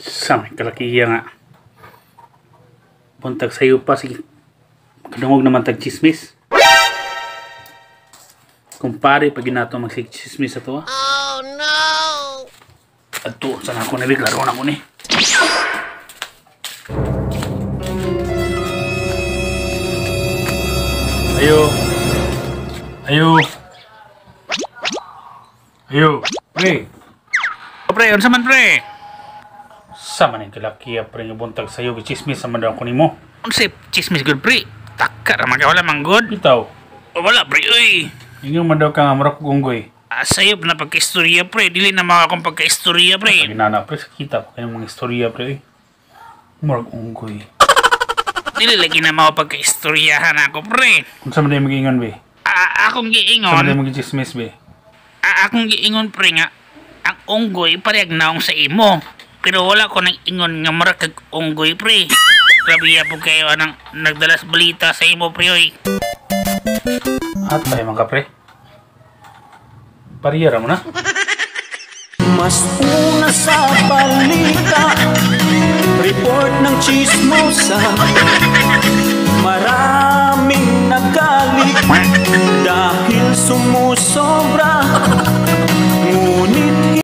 Sa may kalakiya nga. Buntag sayo pa, sige. Kadungog naman tag chismis. Kumpare, pag ginato magsig chismis sa to. Oh no! Adto, saan ako nabi, klaro na ko ni. Ayo. Ayo. Ayo. Pre. O, pre, unsa man, pre? Sa man ang kalakiya, pre, nga buntag sayo, chismis sa man daw ako nimo. Unsay chismis gud, pre? Taka ra man ka, wala man gud. Bitaw. O, wala, pre, uy. Ingon man daw ka nga murag kog unggoy. Ah, sayop na pagkaistorya, pre. Dili na mga akong pagkaistorya, pre. Ginana, pre, kita pa kayong mga istorya, pre. Eh. Murag unggoy. Dili lagi na mga pagkaistoryahan ako, pre. Unsa man day mag-ingon, be? Ah, akong Unsa man giingon, day mag-chismis, be? Ah, akong giingon, pre, nga ang unggoy parehag naong sa imo. Pero wala ko nang ingon nga murag kag unggoy, pre. Grabe ya po kayo anang nagdalas balita sa imo, pre, oy. At tayo mga pre. Pariyara mo na. Mas una sa balita, report ng chismosa.